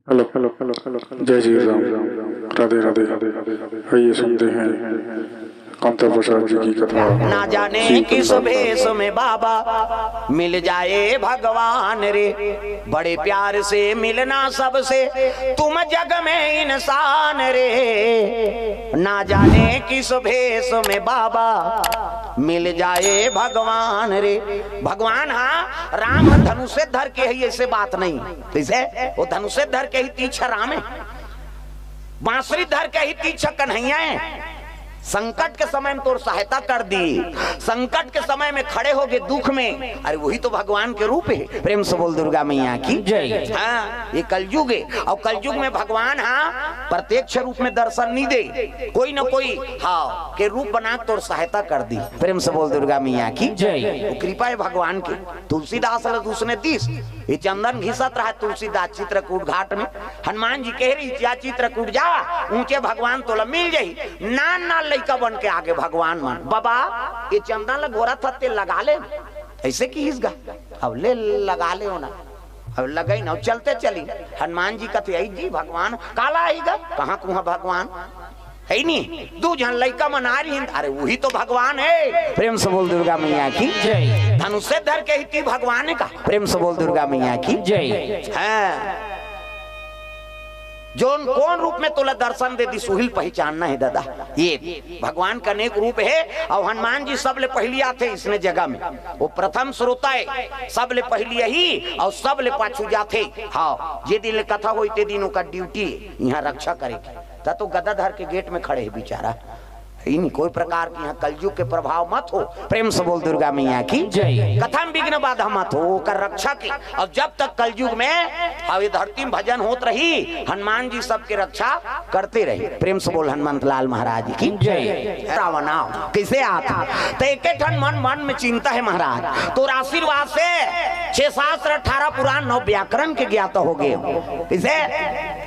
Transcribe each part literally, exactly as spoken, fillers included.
Hello, hello, hello, hello, hello. जय श्री राम, राधे राधे। आइए सुनते हैं कांता प्रसाद जी की कथा। ना जाने किस भेष में बाबा मिल जाए भगवान रे, बड़े प्यार से मिलना सबसे तुम जग में इंसान रे। ना जाने किस भेष में बाबा मिल जाए भगवान रे। भगवान, हाँ, राम धनुषे धर के है, ऐसे बात नहीं। कैसे? वो धनुषे धर के ही तीछ राम है, बांसुरी धर के ही तीछ कन्हैया है। संकट के समय में तोर सहायता कर दी, संकट के समय में खड़े हो गए दुख में, अरे वही तो भगवान के रूप है। प्रेम से बोल दुर्गा मैया की जय। हाँ, ये कलयुग है, और कलयुग में भगवान, हाँ, प्रत्यक्ष रूप में दर्शन नहीं दे, कोई ना कोई, हाँ, के रूप बना के तोर सहायता कर दी। प्रेम से बोल दुर्गा मैया की जय। वो कृपा है भगवान की। तुलसीदास ला उसने दीस, ये चंदन घिसत रहा तुलसीदास चित्रकूट घाट में। हनुमान जी कह रही, "जा चित्रकूट जा, ऊंचे भगवान तोला मिल जाई।" नान नान लइका बन के आगे भगवान मन, "बाबा, ये चंदन ला घोरत हस ते लगा ले।" ऐसे किहिस गा, "अब ले लगा ले हो ना।" अब लगई ना, चलते चली। हनुमान जी कथे, "आई जी भगवान।" "काला आई गा?" "कहाँ कुहाँ भगवान?" है नी, दू झन लइका मन आ रही, अरे वही तो भगवान है। प्रेम से बोल दुर्गा मैया की जय। धनुषे धर के ही ती भगवान का। प्रेम से बोल दुर्गा मैया की जय। हाँ, जोन कोन रूप में तोला दर्शन दे दिस, उही ल पहचानना है दादा। ये भगवान का अनेक रूप है, और हनुमान जी सबले पहली आथे इसने जगह में। वो प्रथम श्रोता है, सबले पहली यही, और सबले पाछू जाथे। हाँ, जे दिन ले कथा होई, ते दिन ओकर ड्यूटी है यहाँ रक्षा करे के। त तो गदा धर के गेट में खड़े है बेचारा। है नी, कोई प्रकार के यहाँ कलयुग के प्रभाव मत हो। प्रेम से बोल दुर्गा मैया की जय। कथा में विघ्न बाधा मत हो, ओकर रक्षा के। और जब तक कलयुग में हवे धरती में भजन होत रही, हनुमान जी सबके रक्षा करते रही। प्रेम से बोल हनुमंत लाल महाराज की जय। रावण आओ, कैसे आता? तो एक एक ठन मन, मन में चिंता है महाराज, तोर आशीर्वाद से छह शास्त्र, अठारह पुराण, नौ व्याकरण के ज्ञाता हो गए। कैसे?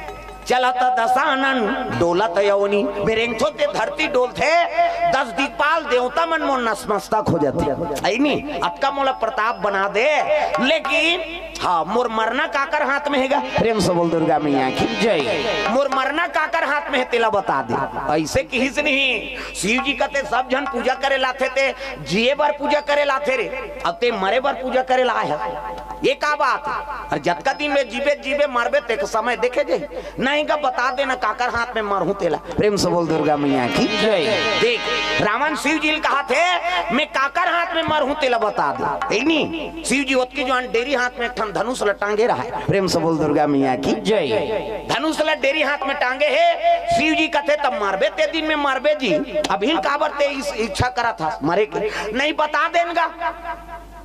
चलत दसानन डोलत अवनी। बेरेंगथो ते धरती डोलथे, दस दिक्पाल देवता मन मोर नसमस्तक हो जाथे। ऐ नी, अतका मोला प्रताप बना दे, लेकिन हाँ, मोर मरना काकर हाथ में हेगा? प्रेम से बोल दुर्गा मैया की जय। मोर मरना काकर हाथ में हे, तेला बता दे। ऐसे किहिस नहीं, शिव जी कथे सब झन पूजा करे लाथे, ते जिए बर पूजा करे लाथे रे, अब ते मरे बर पूजा करे ला है। ये का बात है? अरे जतका दिन में जीबे, जीबे, मरबे, ते समय देखे जाही। नहीं का बता देना काकर हाथ में मरहूं तेला। प्रेम से बोल दुर्गा मैया की जय। देख, रावण शिव जी ल कहाथे, मैं काकर हाथ में मरहूं तेला बता दे। है नी? शिव जी ओतकी जुवार डेरी हाथ में एक ठन धनुष ल टांगे रहा है। प्रेम से बोल दुर्गा मैया की जय। धनुष ल डेरी हाथ में टांगे हे, शिव जी कथे, "तब मरबे ते दिन में मरबे जी, अभी काबर ते इस इच्छा करत हस मरे के?" नहीं बता देन गा।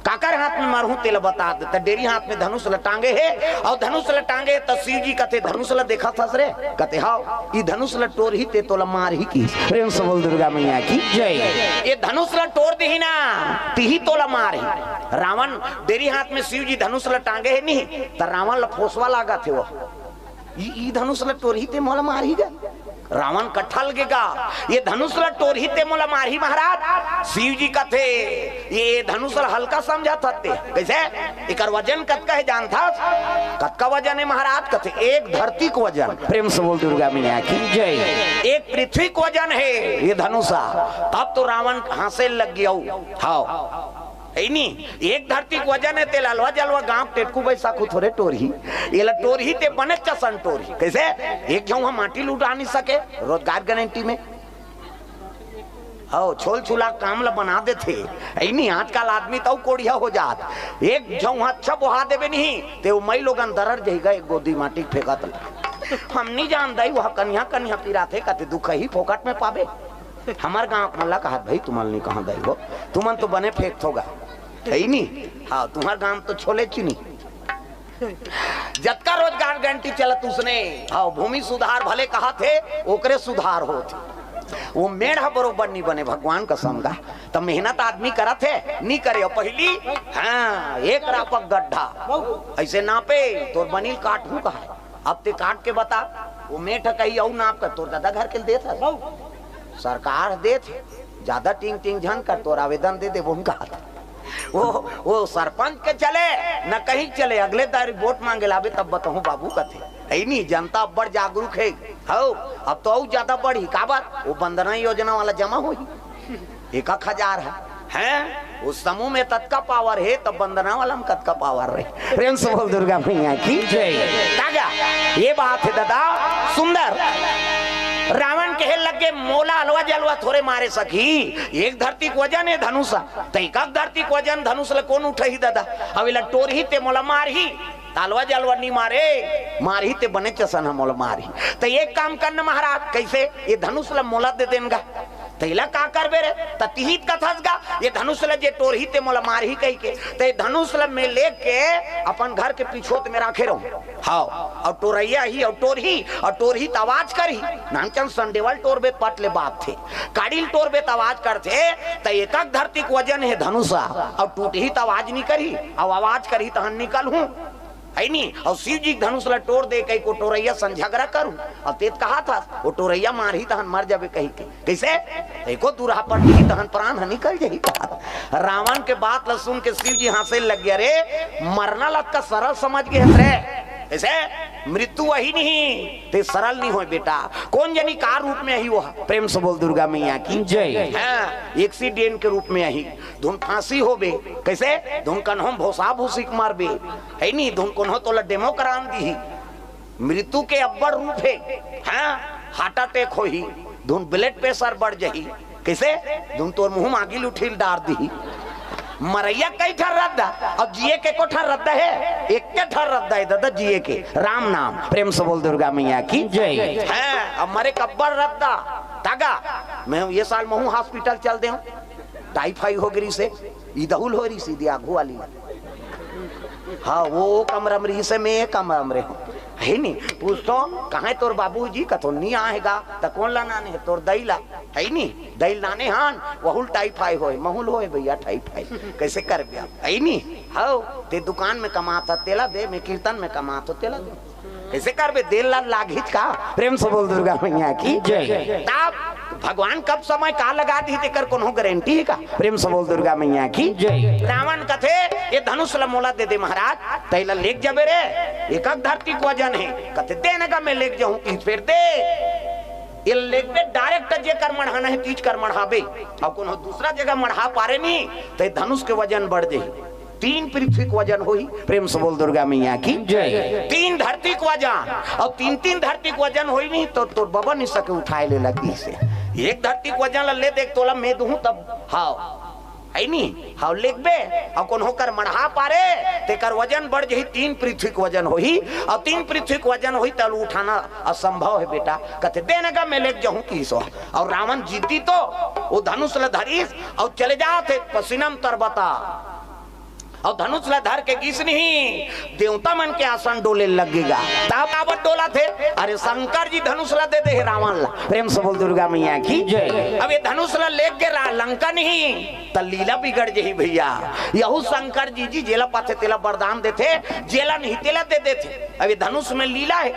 काकर हाथ में मारहूं तेला बता दे। त डेरी हाथ में धनुष ल टांगे हे, और धनुष ल टांगे हे, त शिव जी कथे, "धनुष ल देखत हस रे?" कथे, "हाव।" "ई धनुष ल टोरही ते तोला मारही की।" प्रेम से बोल दुर्गा मैया की जय। "ये धनुष ल टोर देही ना, तिही तोला मारही।" रावण डेरी हाथ में शिव जी धनुष ल टांगे हे नहीं, त रावण ल फोसवा लागत हे वो। "ई, ई धनुष ल टोरही ते मोला मारही गा?" रावण कठल गे गा, "ये धनुष ल टोरही ते मोला मारही महाराज?" शिव जी कथे, "ये धनुष ल हल्का समझत हस ते।" "कैसे? एकर वजन कतका हे जानथस?" "कतका वजन हे महाराज?" कथे, "एक धरती के वजन।" प्रेम से बोल दुर्गा मैया की जय। "एक पृथ्वी के वजन हे ये धनुषा।" तब तो रावण हाँसे लग गया। हाव। है नी, एक धरती के वजन हे, तेला अलवा जलवा गांव टेटकू बैसाखू थोरे टोरही, एला टोरही ते बने चसन टोरही। कैसे? एक झउहा माटी लुटा नहीं सके, रोजगार गारंटी में। हो, छोल छुला काम ला बना देथे। है नी, आजकल आदमी तउ कोड़िया हो जात। एक झउहा अच्छा बोहा देबे नहीं, ते वो मई लोगन दरर जही गा, एक गोदी माटी फेंकत ले। "हम नहीं जान दई, वह कन्या कन्या पिराथे," कथे, "दुख ही फोकट में पाबे।" हमर गांव के मन ला कहत, "भाई, तुमन नहीं कहा दई हो, तुमन तो बने फेंकथो गा।" है नी? हाँ, तुम्हर गांव तो छोले चुनी। जतका रोजगार गारंटी चलत उसने, हाँ, भूमि सुधार भले कहत हे, ओकरे सुधार होत हे। वो मेड़ ह बरोबर नहीं बने, भगवान कसम गा। त मेहनत आदमी करत हे, नहीं करे। और पहली, हाँ, एक रापक गड्ढा, ऐसे नापे, तोर बनिल काटहूं कहा। अब ते काट के बता, वो मेठ कही अउ नाप कर तोर दादा घर के देत हस। सरकार देत हे, ज्यादा टिंग टिंग झन कर, तोर आवेदन दे देबो हम कहा। वो, वो सरपंच के चले, न कहीं चले, अगले दारी वोट मांगे लाबे तब बताहूं बाबू कथे। अई नहीं, जनता अब्बड़ जागरूक हे। हव, अब तो अउ ज्यादा बढ़ही, काबर? वो वंदना योजना वाला जमा होही, एक एक हजार हे। हैं? उस समूह में ततका पावर हे, तब वंदना वाला में कतका पावर रहे। प्रेम से बोल दुर्गा मैया की जय। तागा, ये बात हे दादा, सुंदर। रावण कहे लगे, "मोला अलवा जलवा थोरे मारे सकी, एक धरती के वजन हे धनुष, त एक धरती के वजन धनुष ल कोन उठही दादा? अब एला टोरही ते मोला मारही।" त अलवा जलवा नी मारे, मारही ते बने चसन ह मोला मारही। त एक काम करना महाराज, कइसे? ये धनुष ल मोला दे देन गा। त एला का करबे रे? त तिही त कथस गा, ये धनुष ल जे टोरही ते मोला मारही कहिके। त ये धनुष ल मैं लेके अपन घर के पिछोत में राखे रहूं। हव, अउ टोरइया ही, अउ टोरही, अउ टोरही त आवाज करही। नानचन संडेवल टोरबे त पट ले बात थे। काड़ी ल टोरबे त आवाज करथे, त एक एक धरती के वजन हे धनुष, अउ टूटही त आवाज नी करही, अउ आवाज करही तहन निकलहूं। हे नी? अउ शिव जी के धनुष ल टोर दे कहिके टोरइया सन झगरा करू। अउ तें त कहाथस, वो टोरइया मारही तहन मर जाबे कहिके। कइसे? एको दूरहा पर दिही तहन प्राण ह निकल जाही कहा। रावण के बात ल सुन के शिव जी हंसे लग गे, "अरे, मरना ल अतका सरल समझ गे हस रे।" कइसे? मृत्यु वही नहीं, ते सरल नहीं होय बेटा। कोन जनी का रूप में आही वो? प्रेम से बोल दुर्गा मैया की जय। हां, accident के रूप में आही। धुन फांसी होबे, कइसे? धुन कन्हो भोसा भूसी के मरबे, हे नी? धुन कोनो तोला डेमो करान दिही। मृत्यु के अब्बड़ रूप हे। हां, heart attack होही, धुन blood pressure बढ़ जही। कइसे? धुन तोर मुंह म आगी ल उठिल डार दिही। मरइया कई ठन रद्दा, अब जिए के एको ठन रद्दा हे? एके ठन रद्दा हे दादा जिए के, राम नाम। प्रेम से बोल दुर्गा मैया की जय। हां, अब मरे के अब्बड़ रद्दा। तागा, मैं ये साल महूं hospital चल देंव, typhoid हो गे रिहिसे, इदहुल हो रिहिसे, इदे आघू वाली। हां, वो कमरा म रिहिसे, मैं ये कमरा म रेहेंव। हे नी? पूछथों, "कहां हे तोर बाबूजी?" कथों, "नी आय हे गा।" "त कोन ला नाने हे?" "तोर दई ला।" हे नी? "दई ल नाने हन, वहू ल typhoid होय, महूं ल होय भइया typhoid।" कइसे करबे अब? हे नी? हव, तें दुकान में कमाथस, तेला दे, मैं कीर्तन में कमाथों, तेला दे। कइसे करबे? दे ल लागही च का? प्रेम से बोल दुर्गा मैया की जय। तब भगवान कब समय का लगा दिही, तेकर कोनो guarantee हे का? प्रेम से बोल दुर्गा मैया की जय। रावण कथे, "ये धनुष ल मोला दे दे महाराज, त एला लेग जाबे रे, एक एक धरती के वजन हे।" कथे, "दे न गा, मैं लेग जाहूं।" कि फेर दे, ये लेगबे direct जेकर मढ़ाना हे, तीज कर मढ़ाबे, अउ कोनो दूसरा जगह मढ़ा पारे नी, त ये धनुष के वजन बढ़ जाही। तीन पृथ्वी के वजन होही। प्रेम से बोल दुर्गा मैया की जय। तीन धरती के वजन, अउ तीन तीन धरती के वजन होही नहीं तो तोर बबा नी सके उठाय ले लगी से। एक धरती के वजन ल ले देख तोला मैं दुहूं तब। हव, हे नी? हव, लेगबे, अउ कोनो कर मढ़ा पारे, तेकर वजन बढ़ जही, तीन पृथ्वी के वजन होही, अउ तीन पृथ्वी के वजन होही, त ल उठाना असंभव हे बेटा। कथे, "दे न गा, मैं लेग जाहूं" किहिस। अउ रावण जिद्दी तो, वो धनुष ल धरिस, अउ चले जात हे पश्चिम तरबता। अउ धनुष ला धर के गिस नहीं, देवता मन के आसन डोले लग गे गा। तब काबर डोलत हे? अरे शंकर जी धनुष ला दे दे हे रावण ला। प्रेम से बोल दुर्गा मैया की जय। अब ये धनुष ला लेग गे रा-, लंका नहीं, त लीला बिगड़ जही भइया। यहू शंकर जी, जी जेला पाथे तेला वरदान देथे, जेला नहीं तेला दे देथे। अब ये धनुष में लीला हे।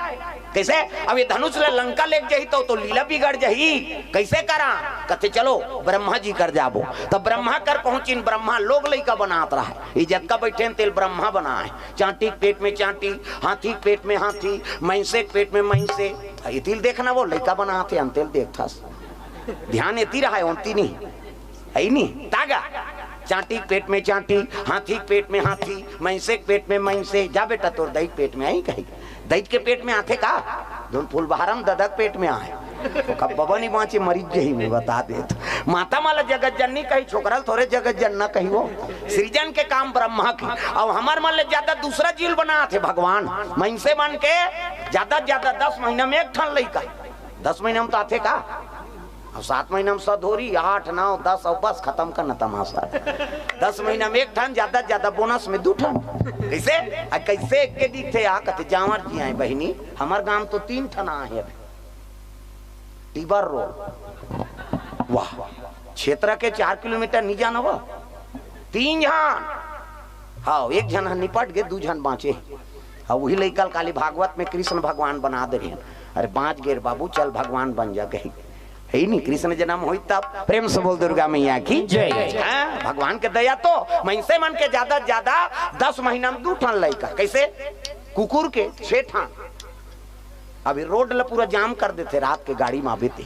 कइसे? अब ये धनुष ला लंका लेग जही त, तो लीला बिगड़ जही। कइसे करा? कथे, "चलो ब्रह्मा जी कर जाबो।" त ब्रह्मा कर पहुंचिन, ब्रह्मा लोग लइका बनात रहय। ये जतका बइठे हन तेला ब्रह्मा बनाय। चांटी के पेट में चांटी, हाथी के पेट में हाथी, मइनसे के पेट में मइनसे। एती ल देखना वो लइका बनात हे, अंते ल देखथस। ध्यान एती रहय, ओन्ती नहीं। हे नी? तागा। चांटी के पेट में चांटी, हाथी के पेट में हाथी, मइनसे के पेट में मइनसे। जा बेटा, तोर दई के पेट में आही कही। दई के पेट में आथे का? धुन फूलबहारम ददा के पेट में आय। ओकर बबा नी बांचे, मरिच जही में बता देत। माता मन ला जगत जननी कही, छोकरा ल थोरे जगत जनना कही वो। सृजन के काम ब्रह्मा के। अब हमर मन ले ज्यादा दूसरा जीव ल बनात हे भगवान। मइनसे मन के ज्यादा से ज्यादा दस महीना में एक ठन लइका। दस महीना में तो आथे का? अब सात महीना में सधोरी, आठ, नौ, दस, अउ बस खतम करना तमाशा। दस महीना में एक ठन, ज्यादा से ज्यादा बोनस में दू ठन। कइसे? आ कइसे एक के दिखथे? आ कथे, "जांवर जी आय बहिनी, हमर गांव तो तीन ठन आहे अभी। टीबर रोड।" वाह, क्षेत्र के चार किलोमीटर नी जानव? तीन झन। हव, एक झन ह निपट गे, दू झन बांचे। हव, उही लइका ल काली भागवत में कृष्ण भगवान बना दे रहे। अरे बांच गे रे बाबू, चल भगवान बन जा कही। हे नी, कृष्ण जन्म होई तब। प्रेम से बोल दुर्गा मैया की जय। हैं? भगवान के दया तो मइनसे मन के ज्यादा से ज्यादा दस महीना में दू ठन लइका। कइसे? कुकुर के छह ठन। अभी रोड ल पूरा जाम कर देथे रात के गाड़ी म आबे ते।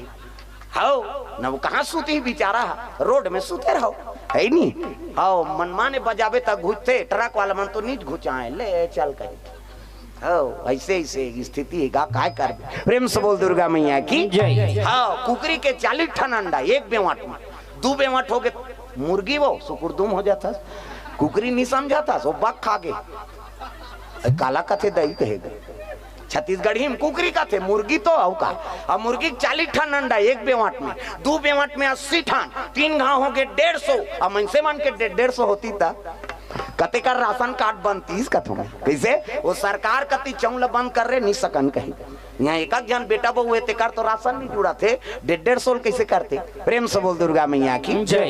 हव, न वो कहाँ सूती बेचारा ह, रोड में सूते रहो, है नी? हव, मनमाने बजाबे त घुसथे, ट्रक वाला मन तो नीच घुचाए, ले चल कही। हव, ऐसे ऐसे स्थिति हे गा, काय करबे? प्रेम से बोल दुर्गा मैया की जय। हव, कुकरी के चालीस ठन अंडा एक बेंवट में, दू बेंवट होगे, मुर्गी वो सुकुरदुम हो जाथस, कुकरी नी समझाथस, वो बक खा गे। काला कथे दई कहेगा। छत्तीसगढ़ी में कुकरी कथे, मुर्गी तो अउ का। अब मुर्गी के चालीस ठन अंडा एक बेंवट में, दू बेंवट में अस्सी ठन, तीन घांव होगे डेढ़ सौ। अब मनसे मन के डे-, डेढ़ सौ होती त कते कर राशन कार्ड बनतीस कथों में। कइसे? वो सरकार कति चौं ल बंद कर रे, नी सकन कही। इहाँ एक एक झन बेटा बहू हे, तेकर तो राशन नी जुड़त हे, डेढ़ डेढ़ सौ ल कइसे करते? प्रेम से बोल दुर्गा मैया की जय।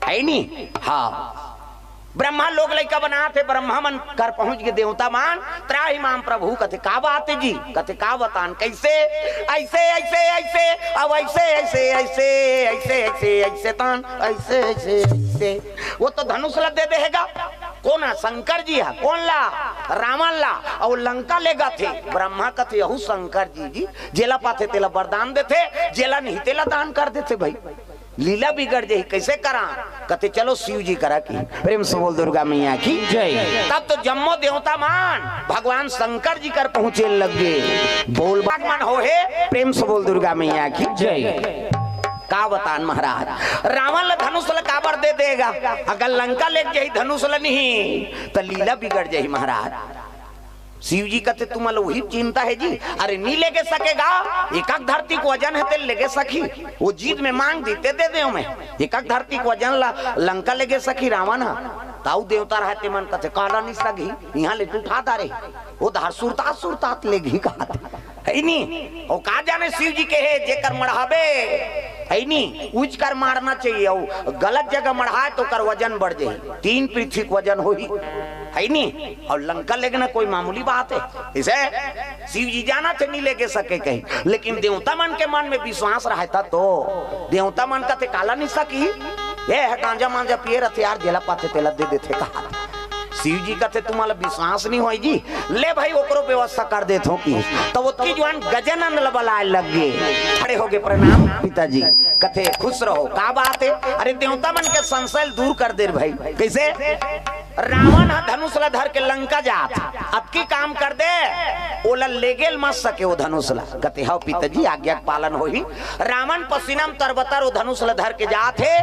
है नी? हाँ। ब्रह्मा लोग लइका बनात हे, ब्रह्मा मन कर पहुंच गे, देवता मन, "त्राहि माम प्रभु।" कथे, "का बात हे जी?" कथे, "का बतान, कइसे?" "ऐसे, ऐसे, ऐसे, अब ऐसे, ऐसे, ऐसे, ऐसे, ऐसे, ऐसे तान, ऐसे, ऐसे, ऐसे।" वो तो धनुष ल दे देहेगा। कोन ह? शंकर जी ह। कोन ला? रावण ला। अउ लंका लेगथे। ब्रह्मा कथे, "यहू शंकर जी, जी, जेला पाथे तेला वरदान देथे, जेला नहीं तेला दान कर देथे भाई।" लीला बिगड़ जाही, कइसे करा? कथे, "चलो शिव जी करा की।" प्रेम से बोल दुर्गा मैया की जय। तब तो जम्मो देवता मन भगवान शंकर जी कर पहुंचे लग गे। बोल बाग मन हो हे, प्रेम से बोल दुर्गा मैया की जय। का बतान महाराज, रावण ल धनुष ल काबर दे देगा? अगर लंका लेग जाही धनुष ल नहीं, त लीला बिगड़ जाही महाराज। शिव जी कथे, "तुमला उही चिंता हे जी, अरे नी लेगे सकेगा, एकक धरती के वजन हे, तेला लेगे सकही।" वो जीत में मांग दी, ते दे देंव मैं। एकक धरती के वजन ला लंका लेगे सकही रावण ह। तउ देवता रहय, ते मन कथे, "काला नी सकही, इहाँ ले तो उठा डारे।" वो धार सुरतात सुरतात लेगही कहत हे। है नी? अउ का जाने शिव जी कहे, "जेकर मढ़ाबे, है नी, उच कर माढ़ना चाहिए, अउ गलत जगह मढ़ाए त ओकर वजन बढ़ जाही, तीन पृथ्वी के वजन होही।" है नी? अउ लंका लेगना कोई मामूली बात हे? इसे शिव जी जानथे नी लेगे सके कही, लेकिन देवता मन के मन में विश्वास रहय त तो। देवता मन कथे, "काला नी सकही, ए ह गांजा मांजा पिए रथे यार, जेला पाथे तेला दे देथे," कहा। शिव जी कथे, "तुमला विश्वास नी होय जी, ले भाई ओकरो व्यवस्था कर देथों।" कि त ओतकी जुवान गजानन ल बलाय लग गे, खड़े होगे, "प्रणाम पिताजी।" कथे, "खुश रहो, का बात हे?" अरे देवता मन के संशय ल दूर कर दे रे भाई। कइसे? रावण ह धनुष ल धर के लंका जात, अतकी काम कर दे, ओला लेगे ल मत सके ओ धनुष ल। कथे, "हव पिताजी, आज्ञा के पालन होही।" रावण पसीना म तरबतर ओ धनुष ल धर के जात हे,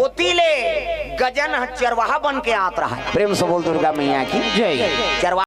ओती ले गजन ह चरवाहा बन के आत रहय। प्रेम से बोल दुर्गा मैया की जय। चरवाहा